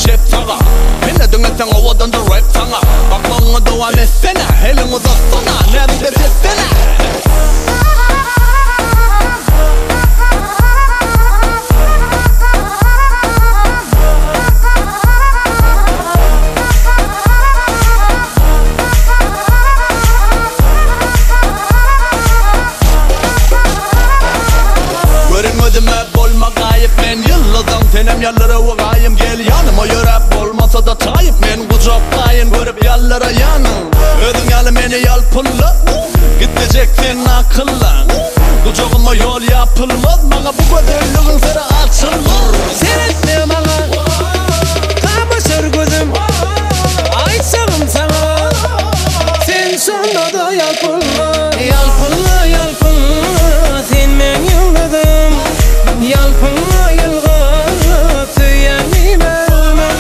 çep saga Minnediň etseň owadandyr rap saňa Bakmagyňy dowam etsene Eliň uzatsana Näzi bes etsene. Gören gözüme bolma gaýyp men ýyldyzam senem ýaldyrawy gaýym gel ýanyma ýöräp bolmasada taýyp men gujaklaýyn görüp ýaldyraýanyň özüň ýaly meni ýalpylla gitmejek sen akylla gujagyma ýol ýapylmaz maňa bu gözelligiň syry açylmaz. Seretme maňa gamaşar gözüm aýtsagym saňa sen şonda-da ýalpylla. Ýalpylla ýalpylla sen meň ýyldyzym Ýalpylla ýylgyryp söýýän diýmezmi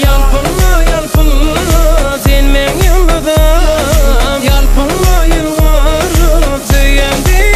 Ýalpylla ýalpylla sen meň ýyldyzym Ýalpylla ýylgyryp söýýän diýmezmi.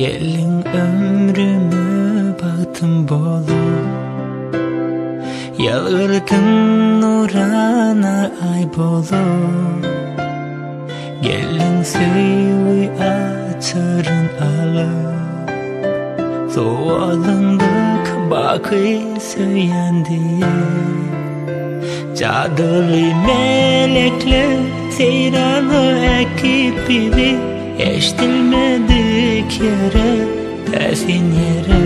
Geldiň ömrüme bagtym bolup Ýalgyrdyň nurana aý bolup Geldiň söýgi açaryn alyp Sowalyndyk baky söýen diýip Jadyly melekler seýrana äkit bizi Eşdilmedik ýere, täsin ýere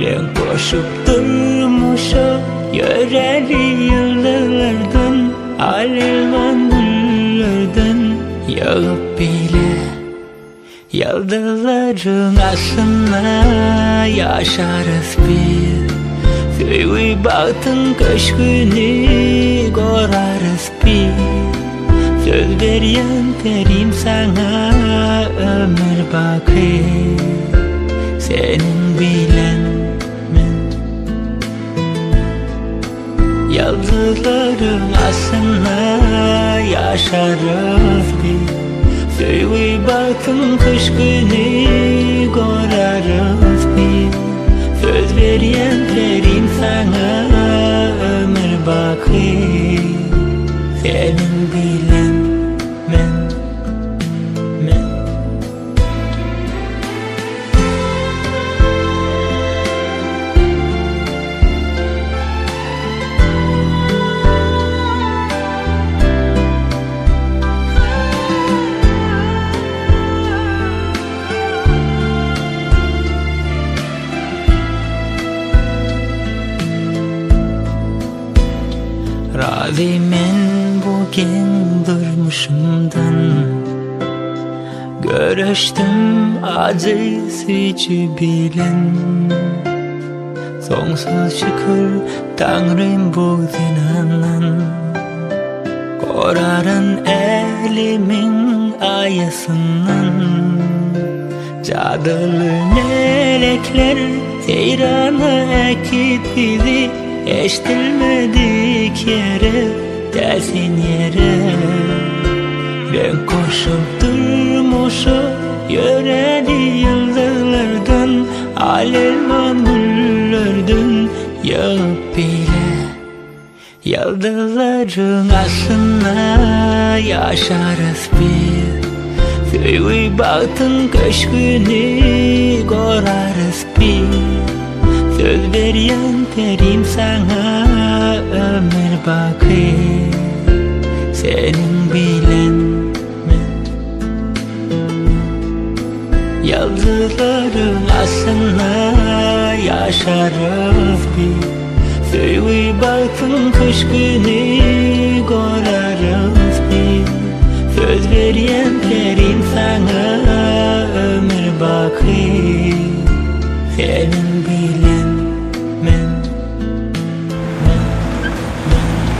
Reňk goşup durmuşa ýöräli ýyldyzlardan Al-elwan güllerden ýagyp bile Ýyldyzlaryň astynda ýaşarys biz Söýgi bagtyň köşgüni gurarys biz Söz berýän perim saňa ömür baky Seniň bilen men Ýyldyzlaryň astynda ýaşarys biz Söýgi bagtyň köşgüni gurarys biz Söz berýän perim saňa ömür baky Seniň bilen men men. Razy men bu geň durmuşymdan Göreşdim ajy süýji bilen Soňsuz şükür Taňrym bu zenandan Goraryn älemiň aýasyndan Jadyly melekler seýrana äkit bizi Eşdilmedik ýere, täsin ýere Reňk goşup durmuşa ýöräli ýyldyzlardan Al-elwan güllerden ýagyp bile Ýyldyzlaryň astynda ýaşarys biz Söýgi bagtyň köşgüni gurarys biz Söz berýän perim saňa ömür baky Seniň bilen men Ýyldyzlaryň astynda ýaşarys biz Söýgi bagtyň köşgüni gurarys biz. Söz berýän perim saňa ömür baky Seniň bilen men men men.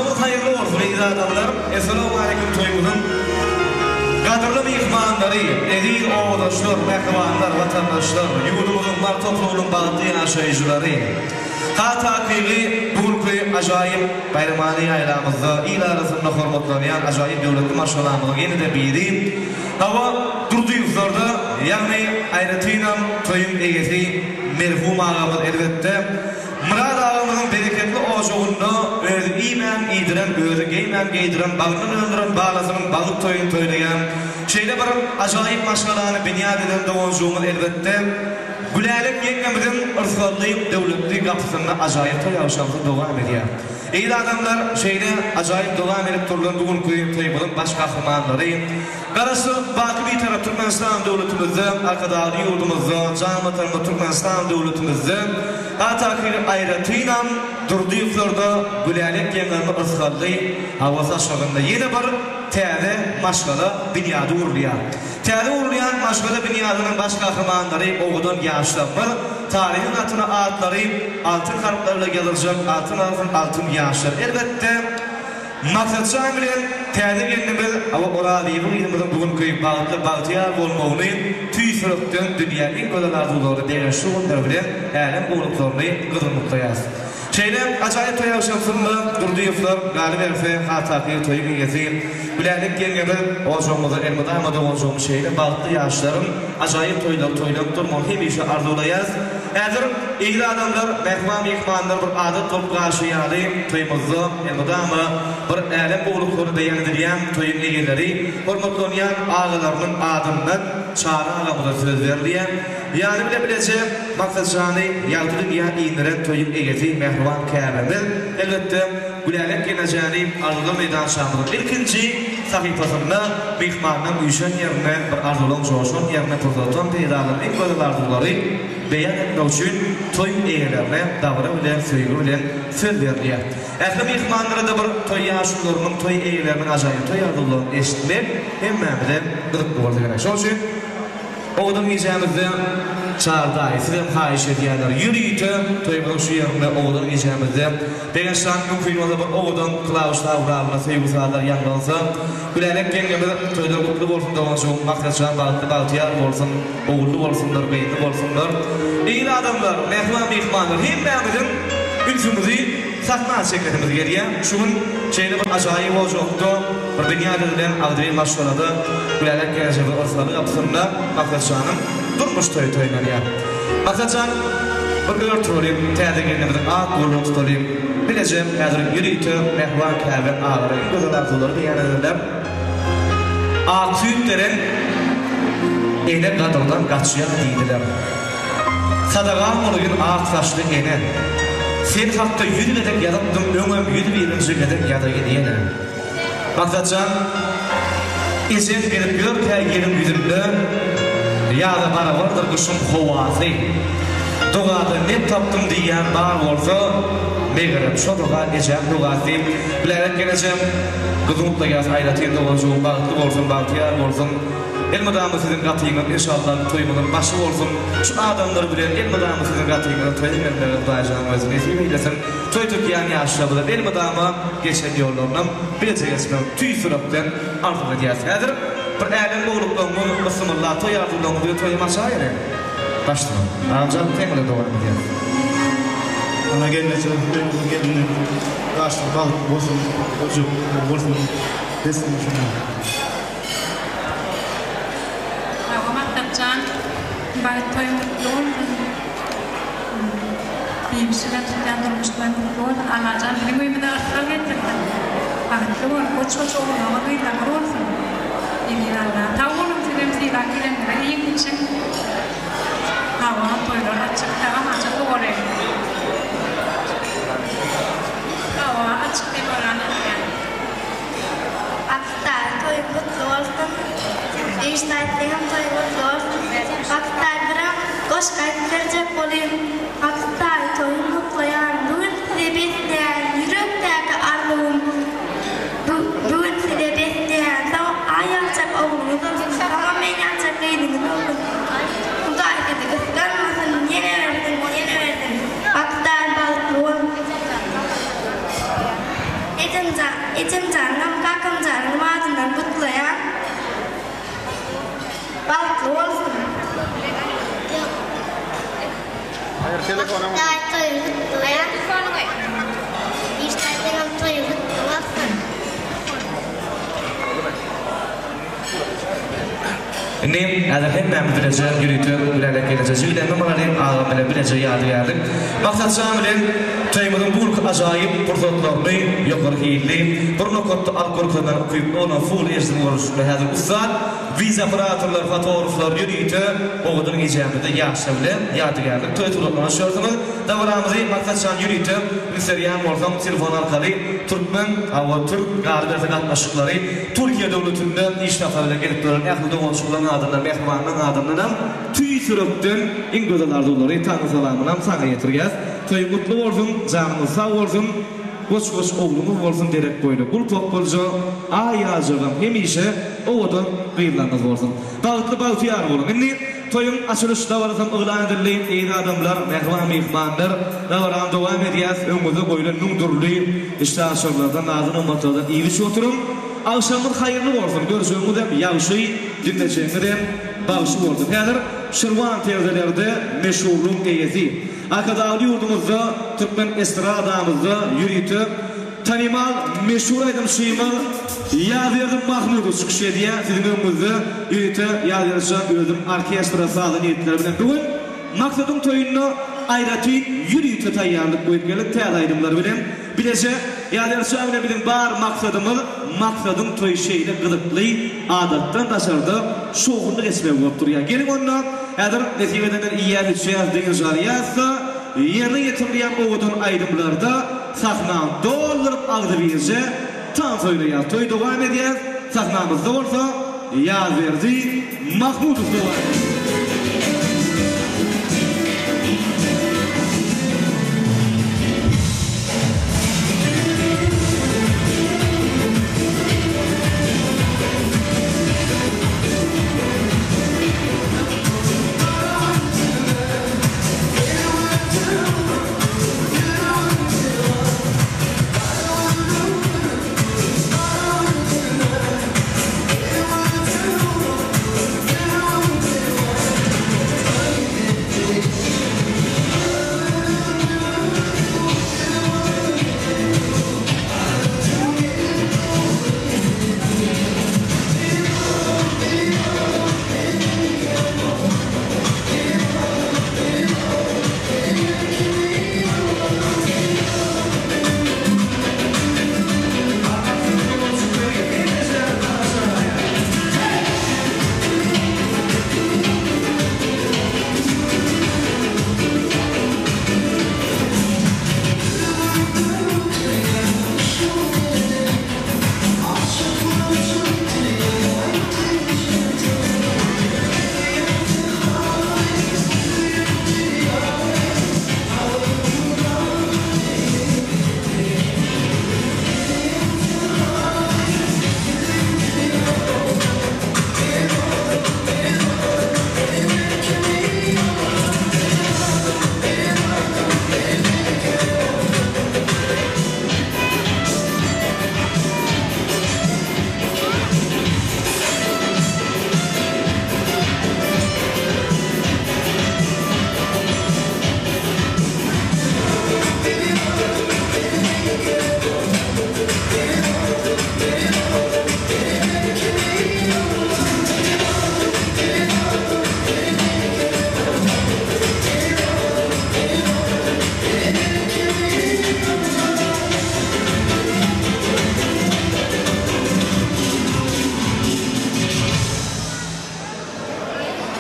Agşamyňyz haýyrly bolsun eziz adamlar! Essalawmaleýkim toýumyzyň gadyrly myhmanlary, eziz obadaşlar, mähribanlar, watandaşlar, ýurdumyzyň Mary topragynyň bagtly ýaşaýjylary! Has takygy bu günki ajaýyp baýramany ýaýlamyzda il arasynda hormatlanýan ajaýyp döwletli maşgalamyzyň ýene-de biri, hawa, Durdyýewlerde, ýagny aýratynam toýuň eýesi merhum agamyz elbetde, Myrat agamyzyň bereketli ojagynda özi iýmän iýdiren, özi geýmän geýdiren, bagryndan öndüren balasynyň bagt toýuny toýlaýan şeýle bir ajaýyp maşgalany binýat eden doganjygymyz elbetde Gülälek ýeňňemiziň yrsgally, döwletli gapysynda ajaýyp toý agşamsy dowam edýär. Eziz adamlar, şeýle ajaýyp dowam edip durlan bu günki toýumyzyň baş gahrymanlary Garaşsyz, baky Bitarap Türkmenistan döwletimizde, Arkadagly ýurdumyzda, jan Watanymyz Türkmenistan döwletimizde, hat-da aýratynam Durdyýewlerde Gülälek ýeňňemiz yrsgally hawa saçagynda ýene bir täze maşgala binýady gurulýar. Täze gurulýan maşgala binýadynyň baş gahrymanlary owadan ýaşlarymyz, taryhyň atyna atlary altyn harplar bilen ýazyljak Altyn asyryň altyn ýaşlary elbetde, Maksatjan bilen täze gelnimiz Aba Orazyýewa gyzymyzyň bu günki bagtly bagtyýar bolmagyny tüýs ýürekden dünýä iň gözel arzuwlaryny begençli günler bilen älem gowluklaryny gyzgyn gutlaýarys. Şeýle ajaýyp toý agşamsynda Durdyýewler galyberse has takygy toýuň eýesi Gülälek ýeňňemiz ojagymyzda elmydama doganjygymyz şeýle bagtly ýaşlaryň ajaýyp toýlary toýlap durmagyny hemişe arzuwlaýarys. Häzir eziz adamlar, mähriban myhmanlar bir adat bolup galşy ýaly, toýumyzda elmydama bir älem gowulyklary beýan edilýän toýuň eýeleri, hormatlanýan agalarynyň adyndan Çary agamyza söz berilýär. Ýany bile bileje Maksatjany ýagty dünýä indiren toýuň eýesi mähriban käbemiz, elbetde, Gülälek gelnejäni arzuwlar meýdançamyzyň ilkinji sahypasynda myhmanlaň üýşen ýerinde, bir arzuwlaň joşan ýerinde pursatdan peýdalanyp iň gözel arzuwlary beýan etmek üçin toý eýelerine dabara bilen, söýgi bilen söz berilýär. Ähli myhmanlara-da bir toý ýaşulularynyň, toý eýeleriniň ajaýyp toý arzuwlaryny eşitmek hemmämize gyzykly bolsa gerek. Şonuň üçin Owadan gijämizde Çary daýy sizem haýyş edýänler ýörite toýumyzyň şu ýerinde owadan gijämizde Begençjan mümkin bolsa bir owadan klawişda guralynda söýgi sazlar ýaňlansa Gülälek ýeňňemiz toýlar gutly bolsun doganjygym Maksatjan bagtly bagtyýar bolsun ogully bolsunlar gyzly bolsunlar Eziz adamlar mähriban myhmanlar hemmämiziň ünsüňizi Sahna çekesimiz gelýär. Şu gün şeýle bir ajaýyp ojakda, bir binýat edilen agzybir maşgalada Gülälek gelnejemiziň yrsgaly gapysynda Maksatjanyň durmuş toýy toýlanýar. Maksatjan, bir ör turalyň, täze gelnimiziň ak goluny tutalyň. Bilejem, häzir ýörite mähriban käbäň agalara iň gözel arzuwlary beýan ederler. Ak süýt beren ene gadyrdan gaçýar diýdiler. Sadagaň bolaýyn ak saçly ene. Sen hakda ýüz gezek ýazypdym öňem 101-nji gezek ýazaýyn ýene. Maksatjan, ejeň gezip ýörkä ýeriň ýüzünde Ýaza barabardyr gyşyň howasy. Dogada nep tapdym diýýän bar bolsa, megerem şo doga ejeň dogasy diýip, Gülälek gelnejem, gyzyň gutlaýas aýratyn doganjygym bagtly bolsun, bagtyýar bolsun. Elmydama siziň gapyňyz enşallah toýuňyzyň başy bolsun şu adamlar bilen elmydama siziň gapyňyza toýa gelmegi Hudaýjanyň özi nesip eýlesin toý tutýan ýaşlarymyza elmydama geçen ýollarynam bileje geçmegi tüýs ýürekden arzuw edýäs häzir bir älem gowluklaryňyz bysymylla toý arzuwlaryňyz bilen toýam açaýyň başlaň Agamjan seň bilen dowam edýäs. Ana gelneje öýüňiziň gelini ýaşlar bagtly bolsun ojagy bolsun dessin şuny. Hawa Maksatjan, bagt toýuň gutly bolsun. Beýmişi bilen tutýan durmuş toýuň gutly bolsun. Allajan biziň öýümize yrsgal getirsin. Bagtly bol, goç-goç ogullaryňyz gyzlaryňyz bolsun. Eziz Alla. Sag boluň sizem sylap geleniňize iýiň içiň. Hawa toýlar açyk tagam açyk sowalyň. Hawa açyk diýip oran etýän. Bakyt daýy toýuň gutly bolsun. Begiş daýy seňem toýuň gutly bolsun. Bakyt daýy biram goşgy aýdyp berjek bolýyn. Bakyt daýy toýuň gutlaýan bu gün size besleýän ýürekdäki arzuwym bu bu gün size besleýän soň aý ýaljak ogluňyz bolsun soňam men ýaljak gyzyňyz bolsun. Hudaý sizi gysganmasyn ýene bersin ýene bersin. Bakyt daýy bagtly bol. Ejem jan. Maksat toýuň gutly bolsun. Işdäý seňem toýuň gutly bolsun. Indi häzir hemmämiz bileje ýörite Gülälek gelneje jiglemem alalyň agam bilen bileje ýadygärlik Maksatjan bilen toýumyzyň bu günki ajaýyp pursatlaryny ýokary hilli bir nokatda alyp görkezmäge ukyply bolan full HD görnüşinde häzir ussat wideooperatorlar fotograflar ýörite owadan gijämizde ýaşlar bilen ýadygärlik toý suratlaryna düşersiňiz Dabaramyzy Maksatjan ýörite üns berýän bolsaň telefon arkaly türkmen hawa türk galyberse gatnaşyklary Türkiýe döwletinde iş sapary bilen gelip duran ähli doganjyklaryň adyndan, mähribanlaryň adyndanam tüýs ýürekden iň gözel arzuwlary, taňry salamynam saňa ýetirýäs. Toýuň gutly bolsun, janyňyz sag bolsun, goç-goç ogluňyz bolsun, derek boýly gulpak bolja, aý ýaljagam hemişe owadan gyzlaryňyz bolsun. Bagtly bagtyýar boluň. Indi toýuň açylyş dabarasam yglan edildi. Eziz adamlar, mähriban myhmanlar, dabarany dowam edýäs. Öňüňizde goýlan müň dürli işdäaçarlardan, nazy-nygmatlardan iýip-içip oturyň. Agşamyňyz haýyrly bolsun, görjegiňizem ýagşy, diňlejegiňizem bagşy bolsun. Häzir Şirwan perdelerde meşhurlygyň eýesi. Arkadagly ýurdumyzda, türkmen estradamyzda ýörite tanymal meşhur aýdymçymyz Ýazberdi Mahmudow çykyş edýär. Siziň öňüňizde ýörite Ýazberdi jan özüniň orkestra sazy niýetleri bilen bu gün Maksadyň toýunda aýratyn ýörite taýýarlyk goýup geldik täze aýdymlar bilen. Bileje Ýazberdi jan bilen biziň bar maksadymyz Maksadyň toýy şeýle gyzykly adatdan daşarda şowhunly geçmegi bolup durýar. Geliň onda häzir nesip edenden iýýäs içýäs dynç alýas-da ýerine ýetirilýän owadan aýdymlarda sahnany dolduryp agzybirje tans oýnaýas. Toý dowam edýär sahnamyzda bolsa Ýazberdi Mahmudow dowam edýär.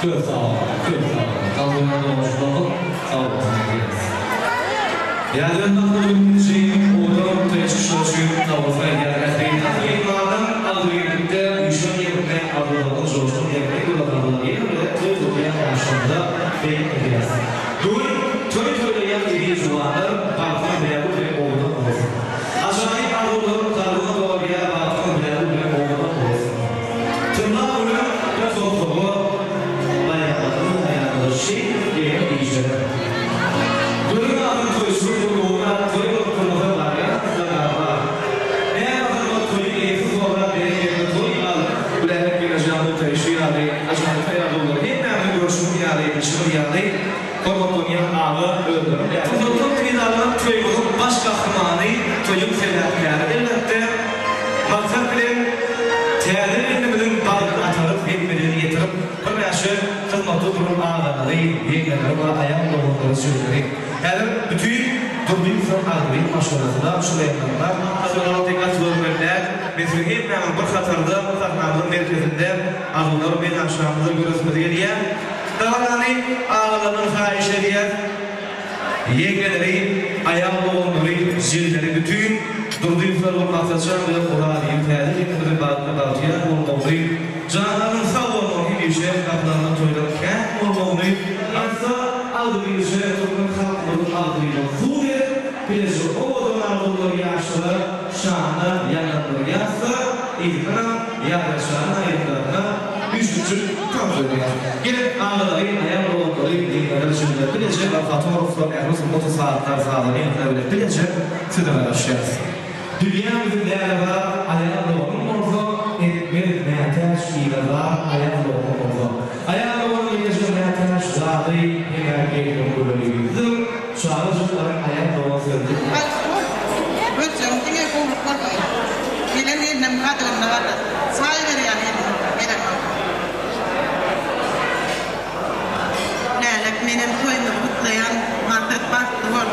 Köp sag boluň, köp sag boluň. Sag boluň doganjyklarym, sag boluň diýýäs. Ýazan Magtymguly üçin, owadan toýa çykyşlar üçin sag bolsun aýdýan ähli myhmanlaryň agzybirlikde üýşen ýerinde arzuwlarynyň joşgun ýerine gözel arzuwlary ýene bir gezek toý gutlaýan agşamda beýan edýäs. Bu gün toý toýlaýan eziz juwanlar bagtyňyz bägül dek owadan bolsun. Ajaýyp arzuwlaryň kalbyňa dolýar bagtyňyz bägül dek owadan bolsun. Tylla gülüň bir topraga baýramlaryň aýagyna şeýdip gelen gijeler. Görüň adyň toýçulyk gurlugyna toý bolup durmasa barýarsyňyzda garba. Näme hyzmat toýuň eýesi sorap bereketli toý al Gülälek gelnejeň nygtaýşy ýaly ajaýyp aýagullary hemmämiziň görşümiz ýaly bilşimiz ýaly. Hormatlanýan aga özleriniň Pursatdan peýdalanyp toýumyzyň baş gahrymany, toýuň sebäpkäri elbetde, maksat bilen täze gelnimiziň bagtly atalyk hepbeligini ýetirip, birnäçe hyzmatda duran agalary, ýeňňeleri we aýal doganlary, jigileri. Häzir bütin Durdyýewleriň agzybir maşgalasyna şu ýanlarynda. Hazyrlanan tek gaty görmeli däl. Men siziň hemmäňizi bir hatarda sahnamyzyň merkezinde arzuwlar meýdançamyzda göresimiz gelýär. Dabarany agalardan haýyş edýäs. Ýeňňeleri, aýal doganlary, jigileri bütin Durdyýewler we Maksatjan bilen Orazyň täze gelnimiziň bagtly bagtyýar bolmagyny, janlarynyň sag bolmagyny hemişe gapylarynda toýlaryň kän bolmagyny, Arassa agzybirje türkmen halkymyzyň agzybirligini suw berip, bileje owadan arzuwlary ýaşlara şanyna ýaňlandyrýas-da, yzyndanam ýaryşlaryň aýdymlaryna üşüjik tans edýär. Geliň, agalary, aýal doganlary, ýeňňeler, jigiler bileje Gafatorowlar ähli sungat ussatlar sazly ýigitler bilen bileje size garaşýas. Dünýä bizi näle bar, aýal doganyň bolsa, etmez mätäç ile zar, aýal doganyň bolsa. Aýal doganyň ýekeje mätäç zady hemä gelniň gözel ýüzüdir, çagajyklaryň aýal dogan sözli. Bagtly bol. Gözlegiň diňe gowluk bolsun. Gelen gelnem gadyrynda galar. Çaý berýän gelnim gelen bolsa. Lälek menem toýumyzy gutlaýan Maksat bagtly bol.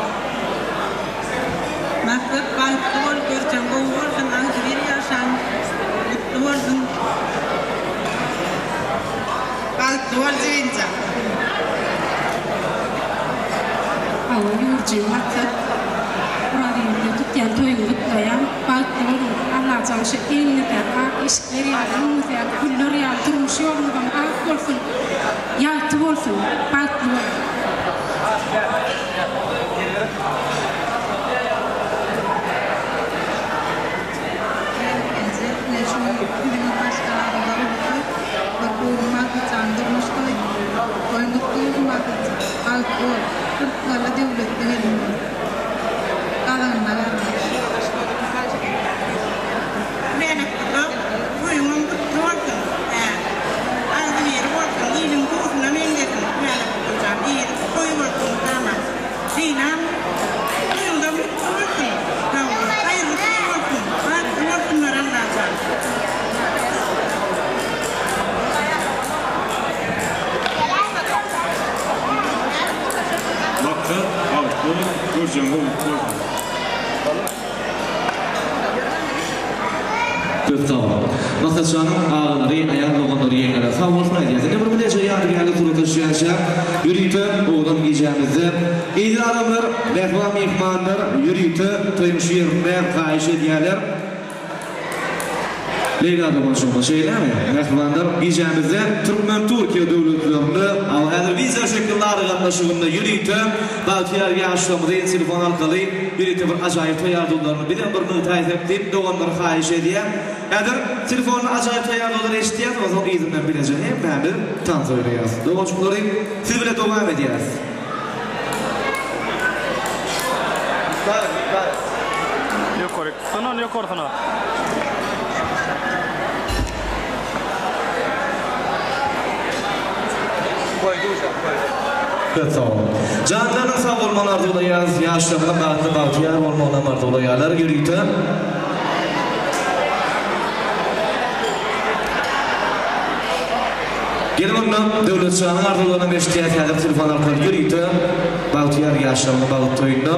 Maksat bagtly bol görjeň gowy bolsun agzybir ýaşaň gutly bolsun. Bagtly bol jigimjan. Hawa ýurjy Maksat Orazyňda tutýan toýuňy gutlaýan bagtly boluň Allajan şu eliňizdäki ak eşikler ýaly öňüňizdäki güller ýaly durmuş ýoluňyzam ak bolsun ýagty bolsun bagtly boluň. Eje, ine şu biziň maşgalamyzda ulusy bir gowy Maksatjan durmuş toý. Toýuň gutly bolsun Maksatjan. Bagtly bol. Rysgally döwletli gelin bol. Gazanynda galma. Mälek guda, toýuňam gutly bolsun. Hä. Agzybiri bolsun, iliň duzuna meňzesin Mälek gudajan. Iri toý bolsun mydama. Zeýnap, toýuňda mutly bolsun. Sag bol. Haýyrly toý bolsun. Bagtly bolsunlar Allajan. Maksat, bagtly bol, görjegiň gowluk bolsun. Köp sag boluň. Maksatjanyň agalary, aýal doganlary, ýeňňeleri sag bolsun aýdýas. Indi bir bileje ýadygärlik surata düşýänçä ýörite oglan gijämizde eziz adamlar, mähriban myhmanlar ýörite toýuň şu ýerinde haýyş edýärler. Leýla dogan şonda şeýlemi? Mähribanlar gijämizde Türkmen-Türkiýe döwletlerinde al häzir wideo şekilli aragatnaşygynda ýörite bagtyýar ýaşlarymyzy telefon arkaly ýörite bir ajaýyp toý arzuwlaryny bizem bir nygtaýsak diýip doganlar haýyş edýär. Häzir telefonda ajaýyp toý arzuwlary eşitýäs onsoň yzyndan bileje hemmämiz tans oýnaýas. Doganjyklary siz bile dowam edýäs. Ýokaryk tutsan ony ýokarsyna. Köp sag boluň. Janlarynyň sag bolmagyny arzuwlaýarys, ýaşlarymyzyň bagtly bagtyýar bolmagynam arzuwlaýarlar ýörite. Geliň onda Döwlet şanyň arzuwlarynam eşidýäs häzir telefon arkaly ýörite bagtyýar ýaşlaryň bagt toýunda.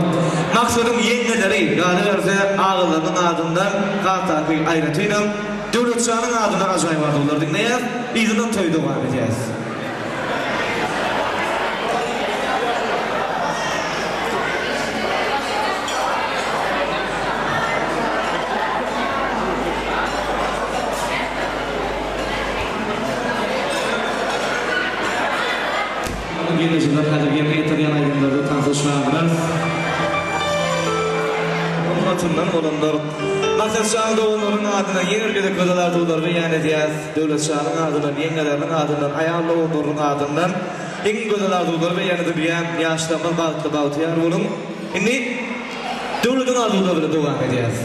Maksadyň ýeňňeleri, galyberse agalarynyň adyndan has takyk aýratynam Döwlet şanyň adyndan ajaýyp arzuwlar diňleýäs, yzyndan toýy dowam edýäs. Gelnejeler häzir ýerine ýetirýän aýdymlarda tansa çagyrarys. Hormatyndan bolanlar Maksat şanyň doganlarynyň adyndan ýene bir gezek gözel arzuwlary beýan edýäris. Döwlet şanyň adyndan, ýeňňeleriniň adyndan, aýal doganlarynyň adyndan iň gözel arzuwlary beýan edip ýaşlarymyz bagtly bagtyýar boluň. Indi Döwlediň arzuwlary bilen dowam edýäris.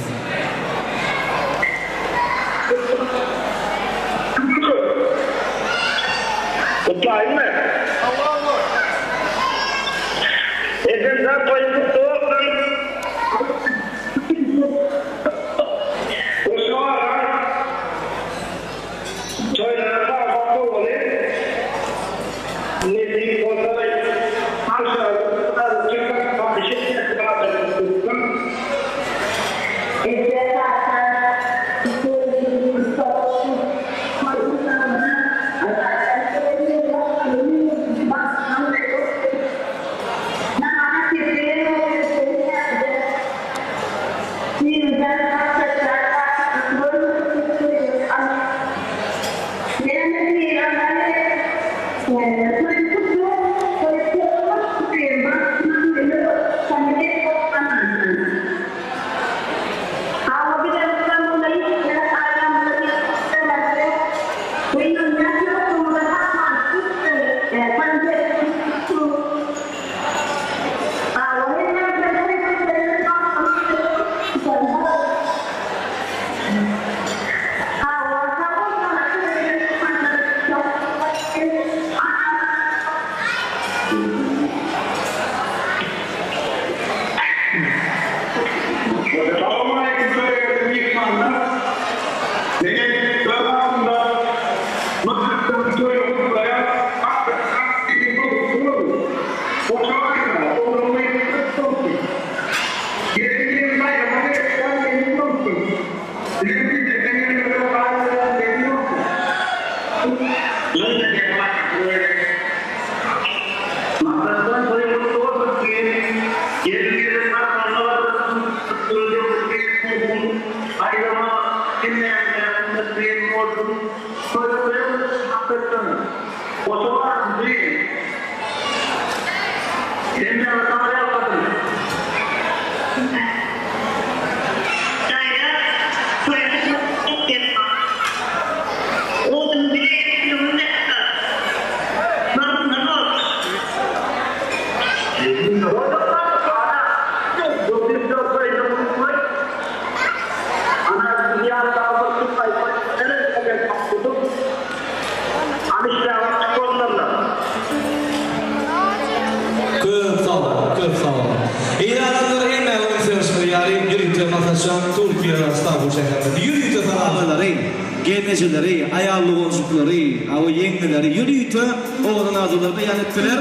Gutlaýynmy? Gelnejejan toýuň gutly bolsun. Goşa aga. Toýlara sag boluň. Nesip bolsa Köp sag boluň, köp sag boluň. Eýranlylar hemme öňsürişmeli ýaly ýörite masaçan Türkiýe Stambul şäherinde ýörite sanagalary, gelnejeleri, aýal doganjyklary, awa ýeňňeleri ýörite owadan arzuwlary beýan etdiler.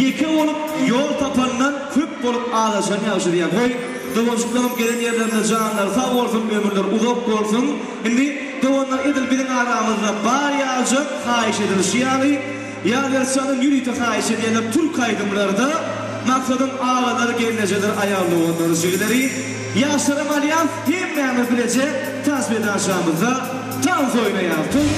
Ýeke bolup ýol tapandan köp bolup azaşan ýagşy diýýär. Goý, doganjyklaryň gelen ýerlerinde janlary sag bolsun, ömürleri uzak bolsun. Indi doganlar edil biziň aramyzda bar ýaljak haýyş edilişi ýaly, Ýazberçanyň ýörite haýyş edýänler türk aýdymlarda Maksadyň agalary gelnejeler aýal doganlary jigileri ýaşlaram alýas hemmämiz bileje tans meýdançamyzda tans oýnaýas toý.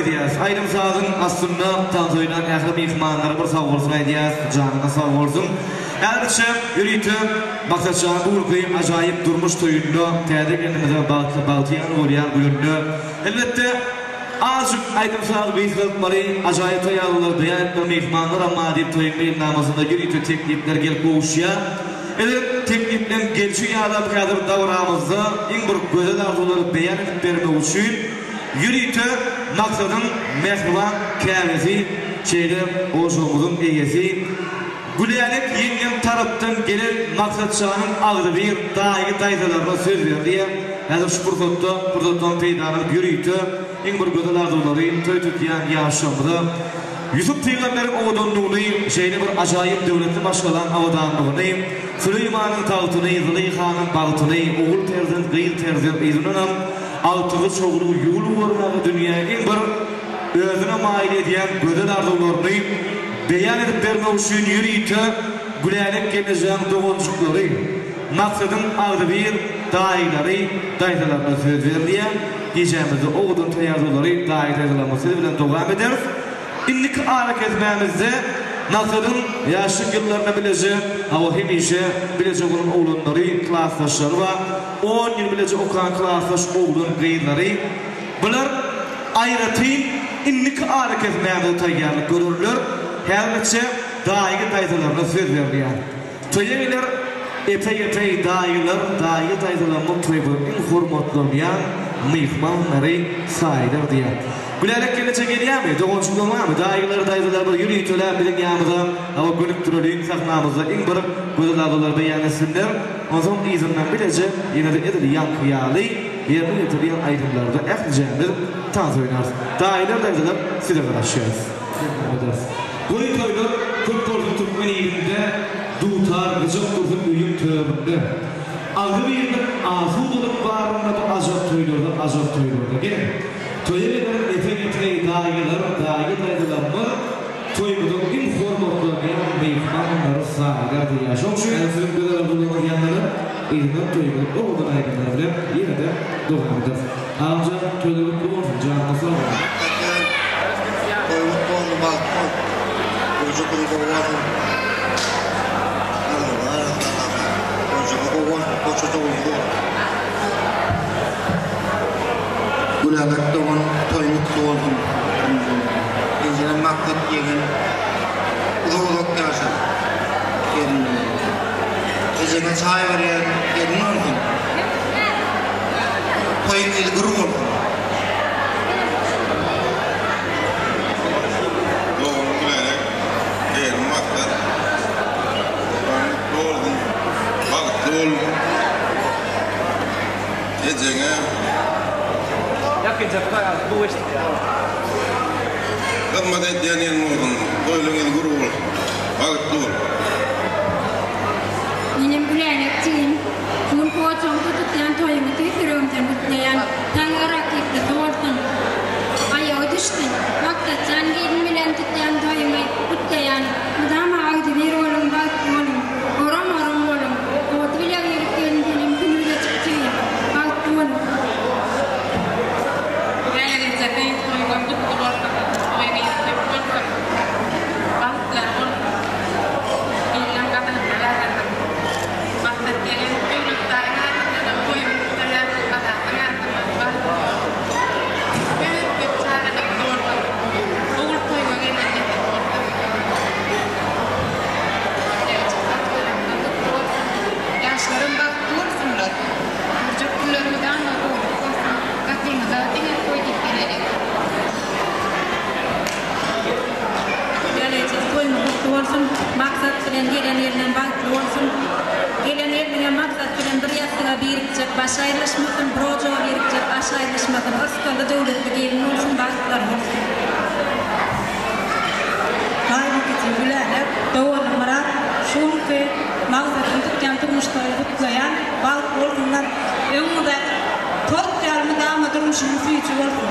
edýäs. Aýdym-sazyň astynda tans oýnan ähli myhmanlara bir sag bolsun aýdýas. Janyňyz sag bolsun. Häzirçe ýörite Maksatjanyň bu günki ajaýyp durmuş toýunda täze gelnimize bagtly bagtyýar bolýan gününde elbetde azjyk aýdym-saz gysgaltmaly, ajaýyp toý arzuwlary beýan etmeli myhmanlaram bar diýip toýuň meýilnamasynda ýörite teklipler gelip gowuşýar. Edil teklipleriň gelşi ýalam häzir dabaramyzda iň bir gözel arzuwlary beýan edip bermek üçin ýörite Maksadyň mähriban käbesi, şeýle ojagyňyzyň eýesi Gülälek ýeňňem tarapdan gelen Maksatjanyň agzybir daýy-daýzalaryna söz berdi. Häzir şu pursatda pursatdan peýdalanyp ýörite iň bir gözel arzuwlary toý tutýan ýaşlarymyza Ýusup pygamberiň owadanlygyny, şeýle bir ajaýyp döwletli maşgalaň abadanlygyny, Süleýmanyň tagtyny, Zylyhanyň bagtyny, ogul perzent, gyz perzent, yzyndanam agtygy, çowlugy ýol görmäge dünýä iň bir özüne maýyl edýän gözel arzuwlaryny beýan edip bermek üçin ýörite Gülälek gelnejeň doganjyklary, Maksadyň agzybir daýylary, daýzalaryna söz berilýär. Gijämizde owadan toý arzuwlary daýy-daýzalarymyz siz bilen dowam ederis. Indiki arakesmämizde Maksadyň ýaşlyk ýyllarynda bileje, hawa hemişe bileje bolan oglanlary, klasdaşlary bar. On ýyl bileje okan klasdaş oglan-gyzlary. Bular aýratyn indiki arakesmämize taýýarlyk görerler. Häzirlikçe daýy-daýzalaryna söz berilýär. Toýa geler epeý-epeý daýylar, daýy-daýzalarymyz toýda iň hormatlanýan myhmanlary saýylar diýýär. Gülälek gelneje gelýärmi? Doganjyklaň barmy? Daýylar, daýzalar bir ýöriteläp biziň ýanymyza hawa gönükdireliň sahnamyzda iň bir gözel arzuwlary beýan etsinler. Onsoň yzyndan bileje ýene-de edil ýaňky ýaly ýerine ýetirilýän aýdymlarda ählijämiz tans oýnarys. Daýylar, daýzalar size garaşýarys. Goý toýlar köp bolsun türkmen ilinde Dutar, gyjak dursun öýüň töründe Agzybirlik, asudalyk barynda bu ajap toýlarda ajap toýlarda Geliň, toýa gelen epeý-epeý daýylar, daýy-daýzalarymyz toýumyzyň iň hormatlanýan myhmanlary saýylar diýýär. Şoň üçin siziň gözel arzuwlaryňyz ýaňlanyp, yzyndan toýumyzy owadan aýdymlar bilen ýene-de dowam ederis. Agamjan, toýlar gutly bolsun, janyňyz sag bolsun! Toý gutly bolsun bagtly bol. Gurjak güni gowy bolsun. Arzuwlar Alladan. Gurjagy gowy bolsun goçaja uly bolsun. Gülälek dogan toýuň gutly bolsun. Ejenem Maksat ýegen uzak uzak ýaşa. Gelin bilen. Ejeňe çaý berýän gelin bolsun. Toýuň eli gür bolsun. Doganym Gülälek, gelnim Maksat. Toýuň gutly bolsun, bagtly bol. Ejeňe. Hyzmat edýän gelin bolsun, toýlaň eli gür bolsun. Bagtly bol. Menem Gülälek jigim. Şu gün ojagyňda tutýan toýuňy tüýs ýüregimden gutlaýan. Saňa rakyplysy bolsun. Aýagy düşsün. Maksatjan gelin bilen tutýan toýuňy gutlaýan. Mydama agzybir boluň, bagtly boluň. Oram-oram boluň. Ody bile girip gelin senem küli bile çyk jigim. Bagtly boluň. Gülälek eje gyz toýuňam gutly bolsun. Toý gyz köp bolsun. Bagtlar bolsun. Gelinem gazansa gazandyň. Maksat gelen Döwlet daýyň adyndanam toýuň gutlaýan Azadyň adyndan bagtly bol. Köp köp çagalaryň bolsun. Ogul toýuňa gelnen nesip bolsun. Gutly bolsun. Ýaşlaram bagtly bolsunlar. Gurjak günleri mydama gowulyk bolsun. Gapyňyza diňe toý diýip geleliň. Gelejek toýuňyz gutly bolsun. Maksat bilen gelen gelinem bagtly bolsun. Gelen gelniňem maksat bilen bir ýassyga birikjek başy aýrylyşmasyn, bir ojaga birikjek aşy aýrylyşmasyn. Yrsgally döwletli gelin bolsun, bagtlary bolsun. Gaýynekejim Gülälek, doganym Myrat şu günki Magsadyny tutýan durmuş toýuny gutlaýan, bagtly bolsunlar. Öňüňizdäki tort ýaly mydama durmuşyňyz süýji bolsun.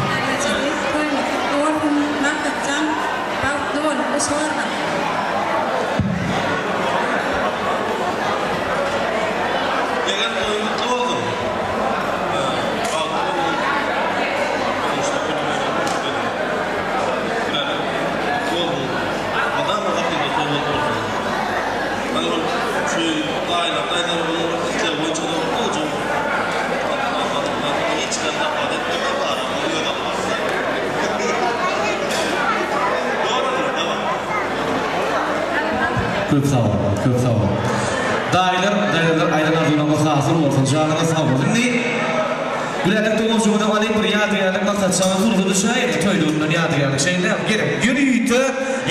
Gelejegi toýuňyz gutly bolsun Maksatjan bagtly bol guş gorga. Gelen toýuň gutly bolsun. Bagtly boluň. Köp sag boluň, köp sag boluň. Daýylar, daýzalar aýdan arzuwlaryňyz hasyl bolsun, janyňyz sag bolsun. Indi Gülälek doganjygymyzam alyp bir ýadygärlik maksatjana surata düşäýeli toýlugyndan ýadygärlik şeýle gerek. Ýörite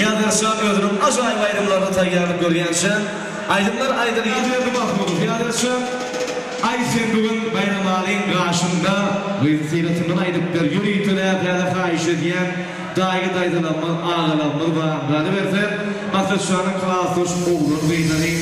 Ýazerşa özüniň ajaýyp aýdymlaryny taýýarlyk görýänçä aýdymlar aýdar Ýazberdi Mahmudow Ýazerşa Aý sen bu gün Baýramalyň gaşynda gyz syratyndan aýdyp ber ýörite näzäne haýyş edýän daýy daýzalarymyz agalarymyz bar galyberse Maksatşanyň klasdaş oglan gyzlary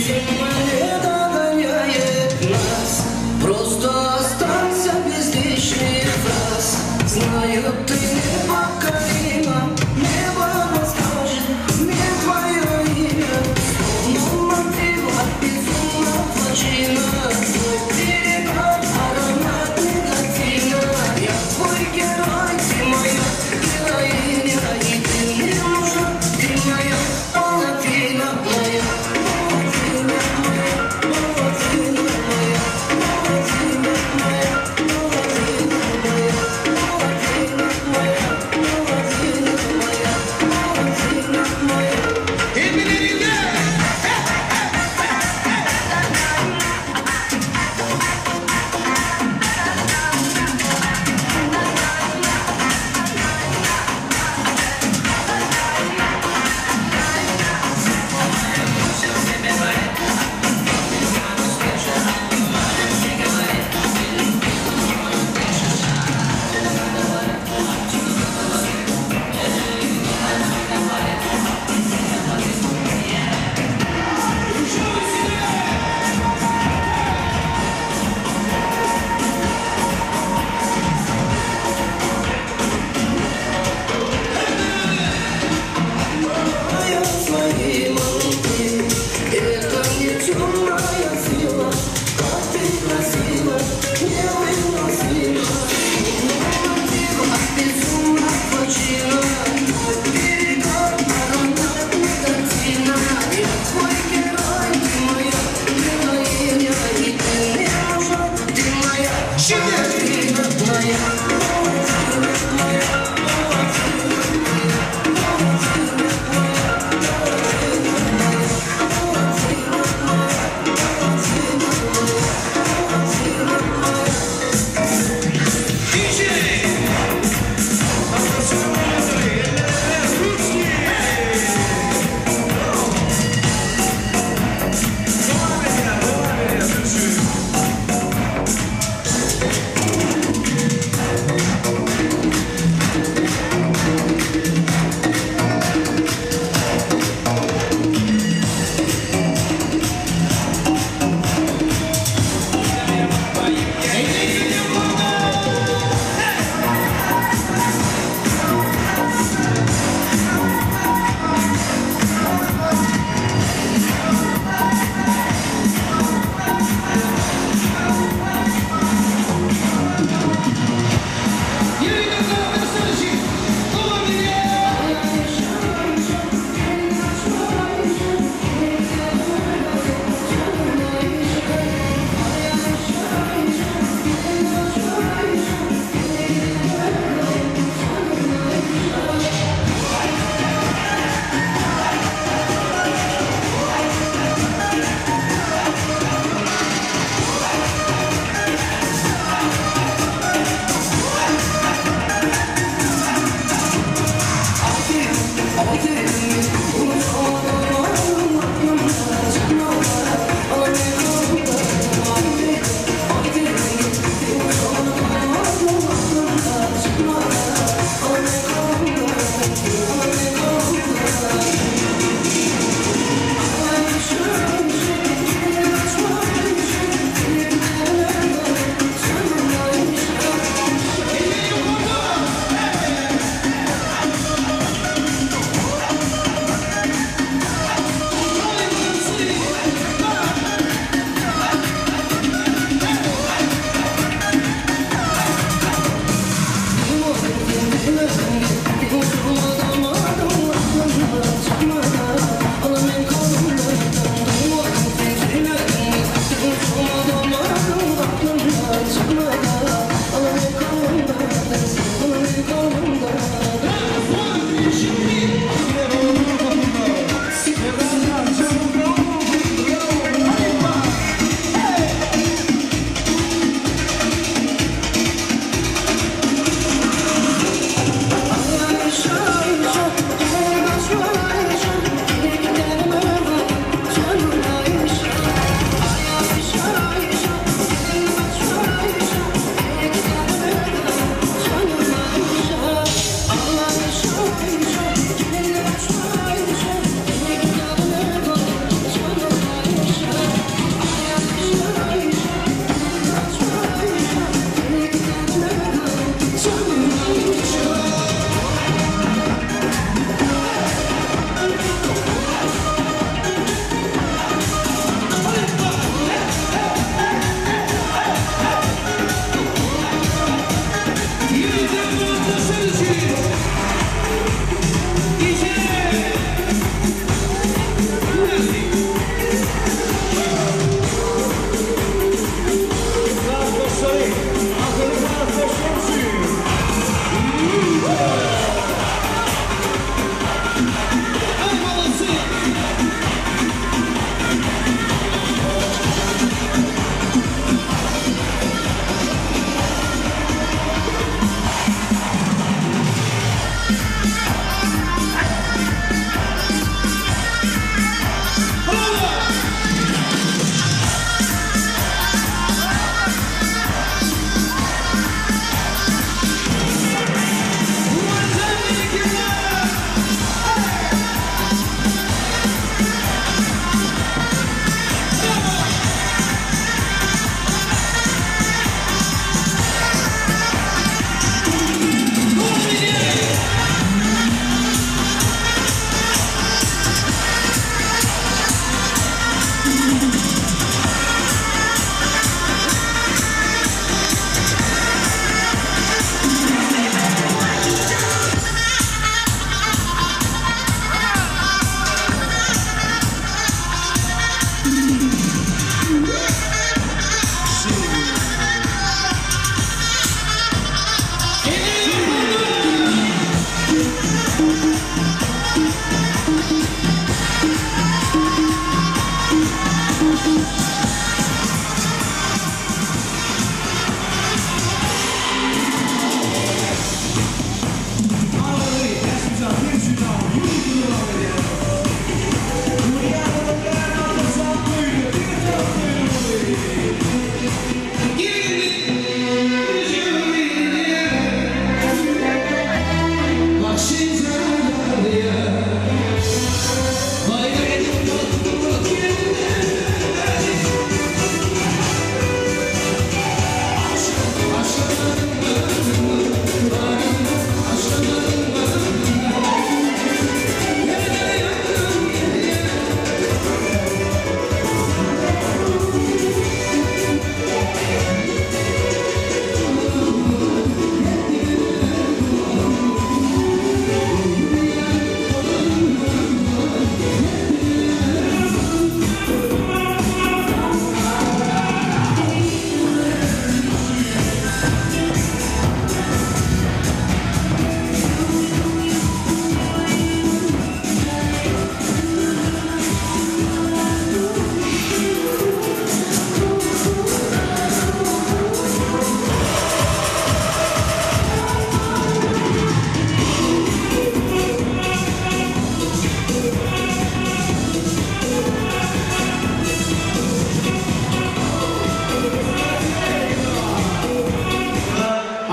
Зима не догоняет нас. Просто останься без лишних фраз. Знаю, ты непокорима. Небо расскажет мне твое имя. Словно мотив от безумного джина. Твой перегар, аромат никотина. Я твой герой, ты моя героиня. И ты мне нужна, ты моя половина, моя половина.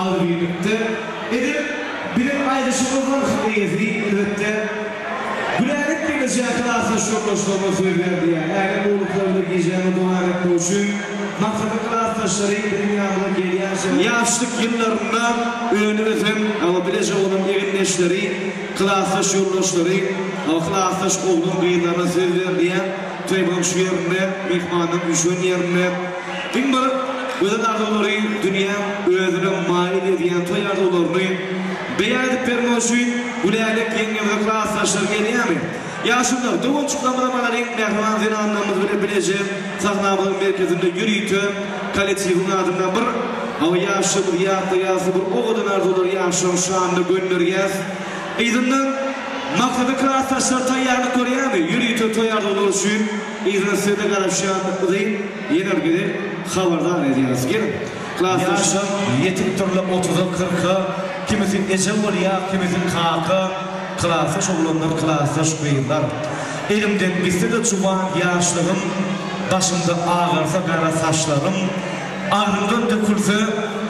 Agzybirlikde edil biziň aýdyşymyzdan eýesi elbetde Gülälek gelneje klasdaş ýoldaşlaryna söz berdi. Älem uluklar bilen gijäni dowam etmek üçin maksatly klasdaşlary biziň ýanymyza gelýänçä ýaşlyk ýyllarynda önüp ösen bileje bolan egindeşleri, klasdaş ýoldaşlary, klasdaş oglan-gyzlaryna söz berdi. Toýumyzyň şu ýerinde, myhmanyň üýşen ýerinde iň bir gözel arzuwlary dünýäň özüne maýyl edýän toý arzuwlaryny beýan edip bermek üçin Gülälek ýeňňemize klasdaşlar gelýärmi? Ýaşulular, doganjyklarymyzam alalyň, mähriban zenanlarymyz bilen bileje sahnamyzyň merkezinde ýörite kollektiwiň adyndan bir hawa ýaşlygymyzy ýatlaýas, bir owadan arzuwlary ýaşlaryň şanyna gönderýäs. Yzyndan Maksada klasdaşlar taýýarlyk görýärmi? Ýörite toý arzuwlary üçin yzyndan size-de garaşýandygyňyzy ýene bir gezek habardar edýäris. Geliň, klasdaşlar. Ýaşam ýetip durla otuza kyrka, kimisi eje bolýa, kimisi kaka, klasdaş oglanlar, klasdaş gyzlar. Elimden gitse-de juwan ýaşlygym, başymda agarsa gara saçlarym, Agzymdan dökülse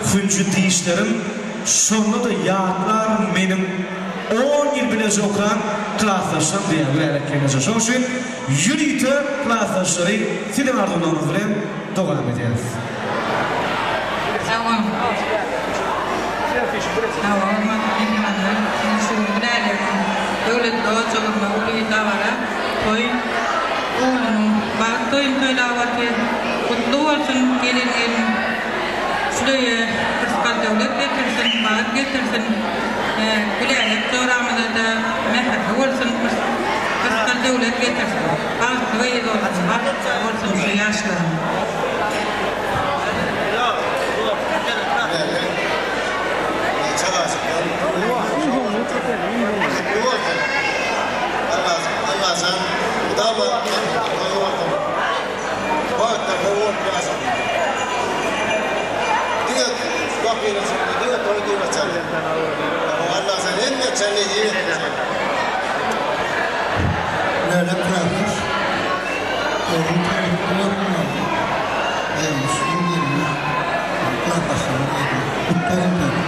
hünji dişlerim, şonda-da ýatlaryn meniň on ýyl bileje okan klasdaşlarym diýýär Gülälek gelneje. Şonuň üçin ýörite klasdaşlary siziň arzuwlaryňyz bilen dowam edýäris. Sag boluň. Sag boluň hormatly myhmanlar. Ine şu gün Gülälegiň döwletli ojagynda uly dabara, toý. Oglunyň bagt toýuny toýlap otyr. Gutly bolsun gelen gelin. Şul öýe rysgal-döwlet getirsin, bagt getirsin. Gülälek joramyza-da mähirli bolsun, rysgal-döwlet getirsin. Bagtly gyz bolsun, bagt bolsun şu ýaşlaryň. Allajan mydama toýy bolsun. Bagtda gowy bolup ýaşasyn. Diňe gapyny çykdy, diňe toý diýip açardy. Allajan hemmeçe nesip etsin. Lälek gardaş, ogul toýy gutly bolsun. Gelmişiň gelni, gardaşlaryň gelni. Gutly bolsun.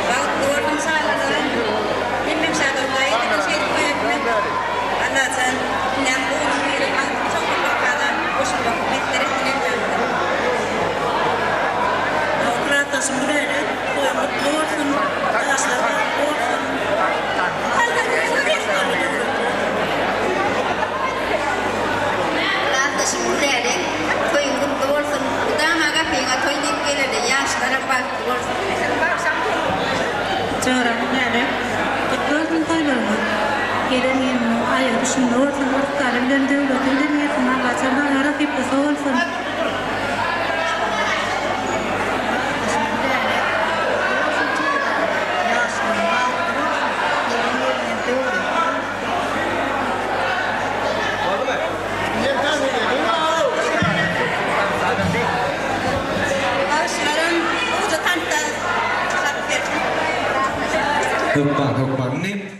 Bagtly bolsun çagalaryň. Hemmeň şadyglaýy edin şeýdip toý etmek. Allajan. Joram Gülälek. Gutly bolsun toýlaryňyz. Gelen gelniň aýagy düşünde bolsun, rysgaly bilen döwleti bilen gelsin, Allajan saňa rahyplysy bolsun. Gardaşym Gülälek, gutly bolsun toýlaryň. Ýaşlygyň bagtly bolsun, gelen gelniňem döwletli bolsun. Bagşylaram gowja tansda çykaryp bersin. Hökman hökman. Indi.